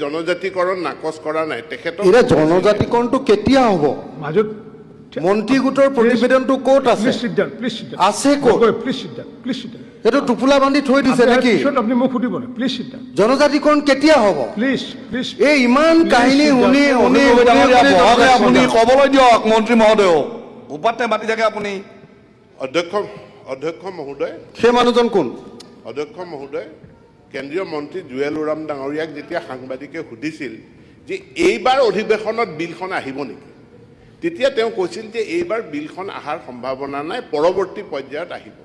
জনজাতিকৰণ নাকচ কৰা নাই। তেখেতক এতিয়া জনজাতিকৰণটো কেতিয়া হ'ব? মাজত মন্ত্ৰী গোটৰ প্ৰতিবেদনটো ক'ত আছে? Please sit down, please sit down. আছে ক'ত? Please sit down, please sit down. সেইটো টোপোলা বান্ধি থৈ দিছে নেকি? পিছত আপুনি মোক সুধিব না। Please sit down. জনজাতিকৰণ কেতিয়া হ'ব? Please, please. এই ইমান কাহিনী শুনি শুনি গগৈ শুনি ডাঙৰীয়া, শুনি বহক, জনজাতি আপুনি ক'বলৈ দিয়ক মন্ত্ৰী মহোদয়ক। ওপাতে মাতি থাকে আপুনি। অধ্যক্ষ মহোদয়, সেই মানুহজন কোন? অধ্যক্ষ মহোদয়, কেন্দ্ৰীয় মন্ত্ৰী জুৱেল ওৰাম ডাঙৰীয়াক যেতিয়া সাংবাদিকে সুধিছিল যে এইবাৰ অধিৱেশনত বিলখন আহিব নেকি, তেতিয়া তেওঁ কৈছিল যে এইবাৰ বিলখন অহাৰ সম্ভাৱনা নাই, পৰৱৰ্তী পৰ্যায়ত আহিব।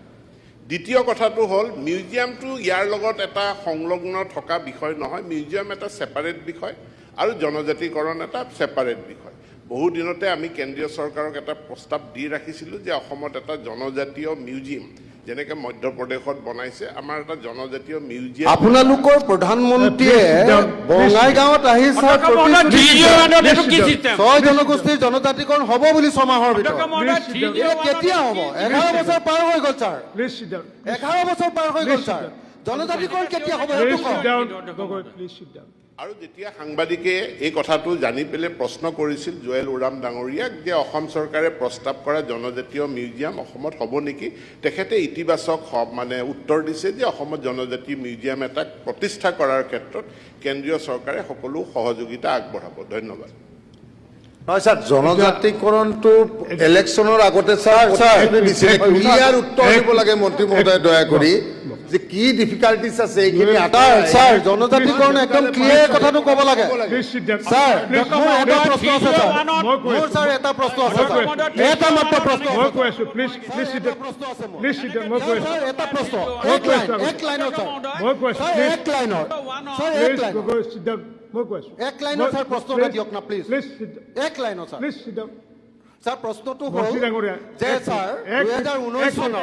দ্বিতীয় কথাটো হ'ল, মিউজিয়ামটো ইয়াৰ লগত এটা সংলগ্ন থকা বিষয় নহয়। মিউজিয়াম এটা ছেপাৰেট বিষয় আৰু জনজাতিকৰণ এটা ছেপাৰেট বিষয়। বহুদিনতে আমি কেন্দ্ৰীয় চৰকাৰক এটা প্ৰস্তাৱ দি ৰাখিছিলোঁ যে অসমত এটা জনজাতীয় মিউজিয়াম, যেনেকৈ মধ্যপ্ৰদেশত বনাইছে, আমাৰ এটা জনজাতীয় মিউজিয়াম। আপোনালোকৰ প্ৰধানমন্ত্ৰীয়ে বঙাইগাঁৱত আহি ছাৰ প্ৰতিশ্ৰুতি দিছে, 6 জনগোষ্ঠীৰ জনজাতিকৰণ হ'ব বুলি 6 মাহৰ ভিতৰত। এতিয়া কেতিয়া হ'ব? 11 বছৰ পাৰ হৈ গ'ল sir. Please sit down. 11 বছৰ পাৰ হৈ গ'ল ছাৰ। জনজাতিকৰণ কেতিয়া হ'ব সেইটো Please sit কওক। down. Gogoi, please sit down. আৰু যেতিয়া সাংবাদিকে এই কথাটো জানি পেলাই প্ৰশ্ন কৰিছিল জুৱেল ওৰাম ডাঙৰীয়াক যে অসম চৰকাৰে প্ৰস্তাৱ কৰা জনজাতীয় মিউজিয়াম অসমত হ'ব নেকি, তেখেতে ইতিবাচক মানে উত্তৰ দিছে যে অসমত জনজাতি মিউজিয়াম এটাক প্ৰতিষ্ঠা কৰাৰ ক্ষেত্ৰত কেন্দ্ৰীয় চৰকাৰে সকলো সহযোগিতা আগবঢ়াব। ধন্যবাদ। নহয় ছাৰ, জনজাতিকৰণটো ইলেকশ্যনৰ আগতে ছাৰ, ছাৰ, দিছিলে। ক্লিয়াৰ উত্তৰ দিব লাগে মন্ত্ৰী মহোদয়ে দয়া কৰি, যে কি ডিফিকাল্টিজ আছে এইখিনি। ছাৰ, ছাৰ, জনজাতিকৰণ একদম ক্লিয়াৰ কথাটো ক'ব লাগে। Please sit down. Sir, Please. মোৰ এটা প্ৰশ্ন আছে ছাৰ। মই কৈ মোৰ আছো। ছাৰ এটা প্ৰশ্ন আছে ছাৰ। এটা মাত্ৰ প্ৰশ্ন। মই কৈ আছো, please, please sit down. প্ৰশ্ন আছে মোৰ। Please sit down. মই কৈ আছো। ছাৰ, এটা প্ৰশ্ন। মই এক কৈ লাইন, আছো। এক লাইনৰ ছাৰ। মই কৈ আছো। Sir, Please. এক লাইনৰ ছাৰ, এক Please, লাইনৰ। Gogoi, sit down. মই কৈ আছো। এক লাইনৰ ছাৰ প্ৰশ্ন এটা দিয়ক না প্লিজ। Please sit down. এক লাইনৰ sir. Please sit down. Sir, প্ৰশ্নটো হ'ল মন্ত্ৰী ডাঙৰীয়া, যে এক ছাৰ, এক 2019 চনত,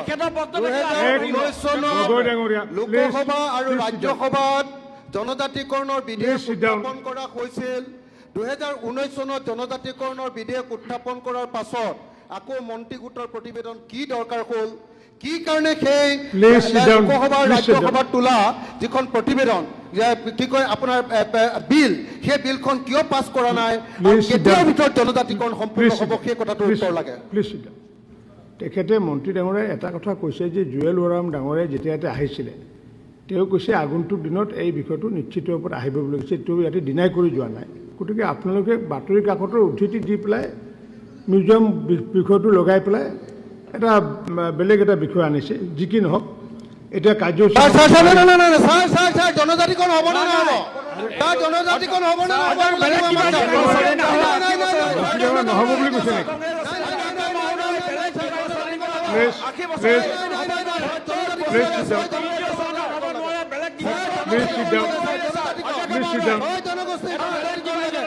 2019 চনত গগৈ ডাঙৰীয়া, please, Lok Sabha আৰু please sit down. ৰাজ্যসভাত জনজাতিকৰণৰ বিধেয়ক Please sit down. উত্থাপন কৰা হৈছিল। 2019 চনত জনজাতিকৰণৰ বিধেয়ক উত্থাপন কৰাৰ পাছত আকৌ মন্ত্ৰী গোটৰ প্ৰতিবেদন কি দৰকাৰ হ'ল? কি কাৰণে সেই Please sit down. Lok Sabha আৰু Please sit down. ৰাজ্যসভাত তোলা যিখন প্ৰতিবেদন যে কি কয় আপোনাৰ বিল, সেই বিলখন কিয় পাছ কৰা নাই আৰু Please sit কেতিয়াৰ down. ভিতৰত জনজাতিকৰণ সম্পূৰ্ণ Please sit হ'ব, down. সেই কথাটোৰ Please উত্তৰ sit লাগে। down. Please sit down. তেখেতে মন্ত্ৰী ডাঙৰীয়াই এটা কথা কৈছে যে জুৱেল ওৰাম ডাঙৰীয়াই যেতিয়া ইয়াতে আহিছিলে, তেওঁ কৈছে আগন্তুক দিনত এই বিষয়টো নিশ্চিত ৰূপত আহিব বুলি কৈছে। তেওঁ ইয়াতে ডিনাই কৰি যোৱা নাই। গতিকে আপোনালোকে বাতৰি কাকতৰ উদ্ধৃতি দি পেলাই মিউজিয়াম বিষয়টো লগাই পেলাই এটা বেলেগ এটা বিষয় আনিছে। যি কি নহওক, এতিয়া কাৰ্যসূচী sir, sir, sir, নাই, নাই, নাই, নাই, ছাৰ, ছাৰ, ছাৰ, জনজাতিকৰণ হ'ব নে নহ'ব? ছাৰ, জনজাতিকৰণ হ'ব নে নহ'ব লাগিব আমাক, ছাৰ। নাই, নাই, নাই, নাই, মন্ত্ৰী ডাঙৰীয়া নহ'ব বুলি কৈছে নেকি? Please, please, please sit down. Please sit down. Please sit down.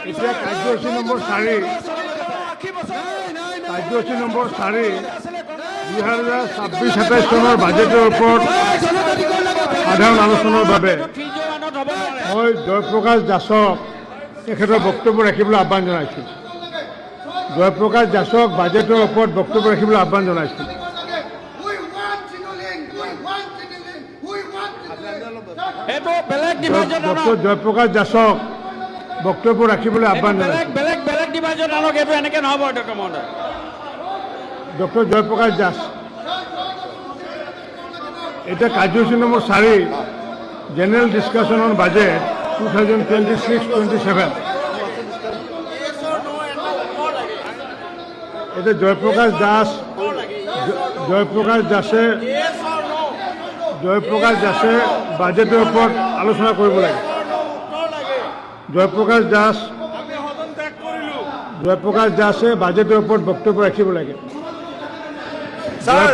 এতিয়া কাৰ্যসূচী নম্বৰ 4, কাৰ্যসূচী নম্বৰ 4, 2026-27 চনৰ বাজেটৰ ওপৰত সাধাৰণ আলোচনাৰ বাবে মই জয়প্ৰকাশ দাসক তেখেতৰ বক্তব্য ৰাখিবলৈ আহ্বান জনাইছোঁ। জয়প্ৰকাশ দাসক বাজেটৰ ওপৰত বক্তব্য ৰাখিবলৈ আহ্বান জনাইছোঁ। We want Sinulin! We want Sinulin! We want Sinulin! এইটো বেলেগ ডিভাইজত আনক। ডক্টৰ জয়প্ৰকাশ দাসক বক্তব্য ৰাখিবলৈ আহ্বান বেলেগ জনাইছোঁ। বেলেগ ডিভাইজত আনক। এইটো এনেকে নহ'ব ডক্টৰ মহোদয়। ডক্টৰ জয়প্ৰকাশ দাস। এতিয়া কাৰ্যসূচী number 4, general discussion on budget 2026-27। এতিয়া জয়প্ৰকাশ দাসে বাজেটৰ ওপৰত আলোচনা কৰিব লাগে। জয়প্ৰকাশ দাসে বাজেটৰ ওপৰত বক্তব্য ৰাখিব লাগে। ছাৰ,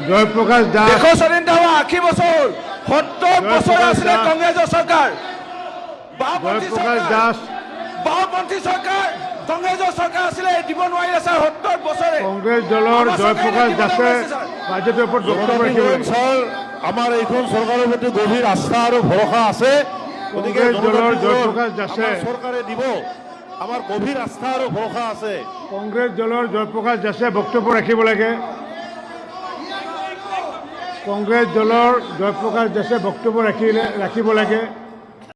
জয়প্ৰকাশ দাস। দেশৰ স্বাধীনতা হোৱা 80 বছৰ হ'ল। 70 বছৰ আছিলে দাস। কংগ্ৰেছৰ চৰকাৰ, বাওঁপন্থী জয়প্ৰকাশ চৰকাৰ, দাস। বাওঁপন্থী চৰকাৰ, কংগ্ৰেছৰ চৰকাৰ আছিলে, দিব নোৱাৰিলে ছাৰ 70 বছৰে। কংগ্ৰেছ দলৰ আমাৰ চৰকাৰে জয়প্ৰকাশ দিব দাসে নোৱাৰিছে, ছাৰ। বাজেটৰ ওপৰত বক্তব্য ৰাখিব লাগে। ছাৰ, আমাৰ এইখন চৰকাৰৰ প্ৰতি গভীৰ আস্থা আৰু ভৰসা আছে। গতিকে কংগ্ৰেছ দলৰ জনজাতিকৰণ জয়প্ৰকাশ দাসে আমাৰ চৰকাৰে দিব, আমাৰ গভীৰ আস্থা আৰু ভৰসা আছে। কংগ্ৰেছ দলৰ জয়প্ৰকাশ দাসে বক্তব্য ৰাখিব লাগে। কংগ্ৰেছ দলৰ জয়প্ৰকাশ দাসে বক্তব্য ৰাখিব লাগে।